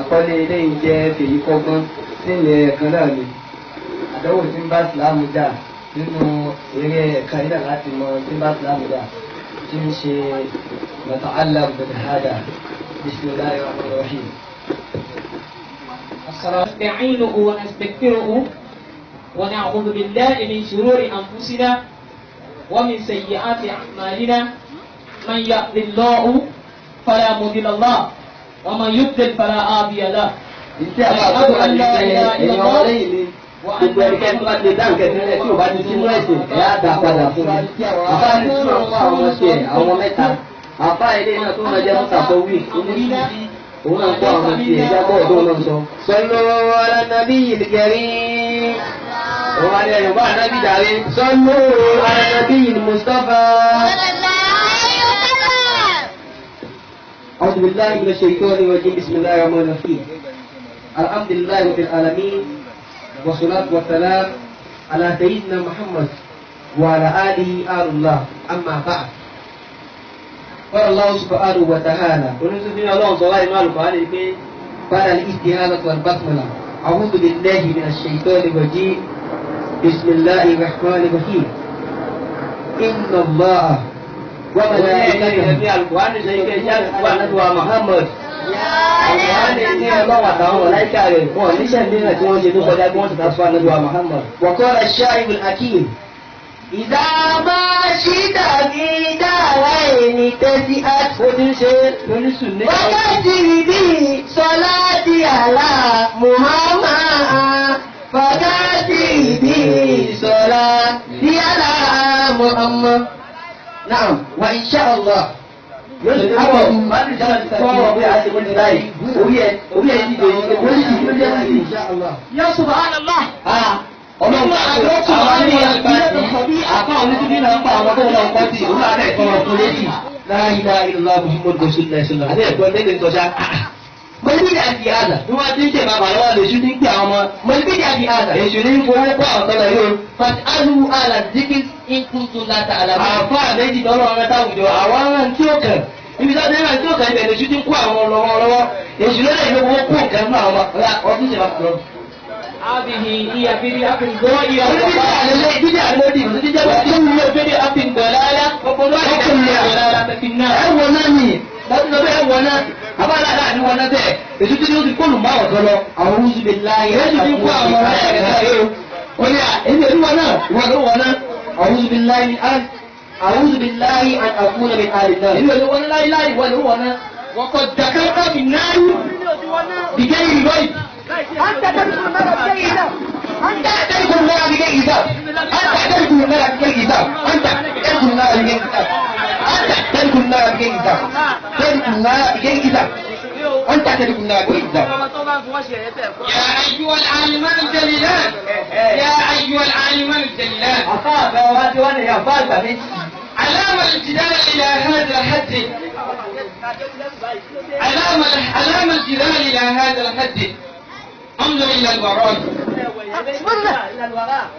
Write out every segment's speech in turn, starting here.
Àkọlé eléyìí jẹ́ fèyí kọ́gbọ́n sílẹ̀ ẹ̀kan náà ni àdánwò tí ń bá ìsìlámù jà nínú eré ẹ̀kan yìí náà láti mọ tí ń bá ìsìlámù jà tí ń ṣe nata'allam bin hada. Bismillahir rahmanir rahim. نستعينه ونستغفره ونعوذ بالله من شرور أنفسنا ومن سيئات أعمالنا من يهد الله فلا مضل له ومن يضلل فلا هادي له. Ìṣe àwọn àbúrò àti ẹ̀yìn ọmọ lẹ́yìn mi gbogbo ẹnikẹ́ni tó bá ti dá nǹkan sílẹ̀ tí ò bá ti sínú ẹ̀sìn ẹ̀ á dá padà fún mi. Àbá ní sùn fún àwọn ọmọ tiẹ̀ àwọn ọmọ mẹ́ta. Àbá ilé náà tó máa jẹ́ mọ́tàkọ́ wí oníṣúfì òun náà kó àwọn tiẹ̀ jábọ̀ ọ̀dọ́ náà sọ. Sallu ala nabiyil karim. Òun á ní ẹ̀yọ̀ bá ànábì dàrí. Sallu ala nabiyil Mustafa. أعوذ بالله من الشيطان الرجيم. بسم الله الرحمن الرحيم. الحمد لله رب العالمين والصلاة والسلام على سيدنا محمد وعلى آله آل الله. أما بعد. قال الله سبحانه وتعالى بعد الاستعاذة والبسملة أعوذ بالله من الشيطان الرجيم. بسم الله الرحمن الرحيم. إن الله وملائكته وقال الشاعر الحكيم إذا ما شئت في دارين تسئت وكثر به صلاتي على محمد فكثر به صلاتي على محمد. نعم وإن شاء الله. يا سبحان الله. Mọ̀lẹ́bí àti àdà bí wọ́n ti ń ṣe bàbá lọ́wọ́ lè ṣú ní pé àwọn ọmọ mọ̀lẹ́bí àti àdà èṣù ní fowó kó àwọn tọ́lọ̀ yóò fati alu ala zikis inkuntu lata alamu. Àfa méjì tọ́lọ́ ọ̀rẹ́ táwùjọ àwọn ará tí ó kàn ibi tí wọ́n ti ń kàn ibẹ̀ lèṣu ti ń kó àwọn lọ́wọ́ lọ́wọ́ èṣù lọ́dẹ̀ ìlú owó kó nǹkan fún àwọn ọmọ ọdún ṣe bàbá lọ. هذه هي بدعة ضائعة وكل بدعة ضلالة وكل ضلالة في النار. Ẹ̀wọ̀n náà ni láti sọ pé ẹ̀wọ̀n náà abáàlá àní wọn náà bẹ́ẹ̀ èso tí ó ti kóòlù máa ọ̀dọ́ lọ. Àwọn oṣù lè láyé èso tí ń kó àwọn ọmọ rẹ̀ rẹ̀ ó ní èmi ò ní wọn náà wọn ló wọn náà. A'udhu billahi a'udhu billahi an akuna min ahli an-nar. Èmi ò ní wọn láyé láyé wọn ló wọn náà. وقد ذكرت في النار بغير ريب. أنت تدخل النار بغير حساب. أنت تدخل النار بغير حساب. أنت تدخل النار بغير حساب. أنت تدخل النار بغير حساب. أنت تدخل النار بغير حساب. تدخل النار بغير حساب. أنت تدخل النار بغير حساب. يا أيها العالمان الجليلان. يا أيها العالمان الجليلان. علام الجدال إلى هذا الحد. علام الجدال إلى هذا الحد. انظر إلى الوراء.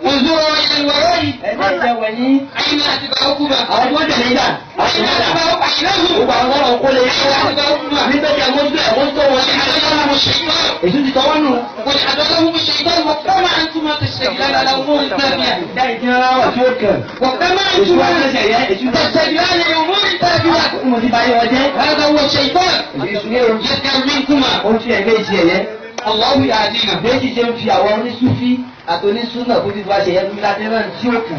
انظروا إلى الوراء. أين أتباعكما؟ أين أتباعكم؟ أين هم؟ أين أتباعكما؟ ولحذرهم الشيطان. ولحذرهم الشيطان. وكما أنتما تشتغلان على أمور تافهة. وكما أنتما تشتغلان لأمور تافهة. هذا هو الشيطان يذكر منكما. الله يهدينا. Méjì ṣe ń fi àwọn oníṣúfí àti oníṣúnà kó ti wá ṣe yẹn láti rán tí ó kù.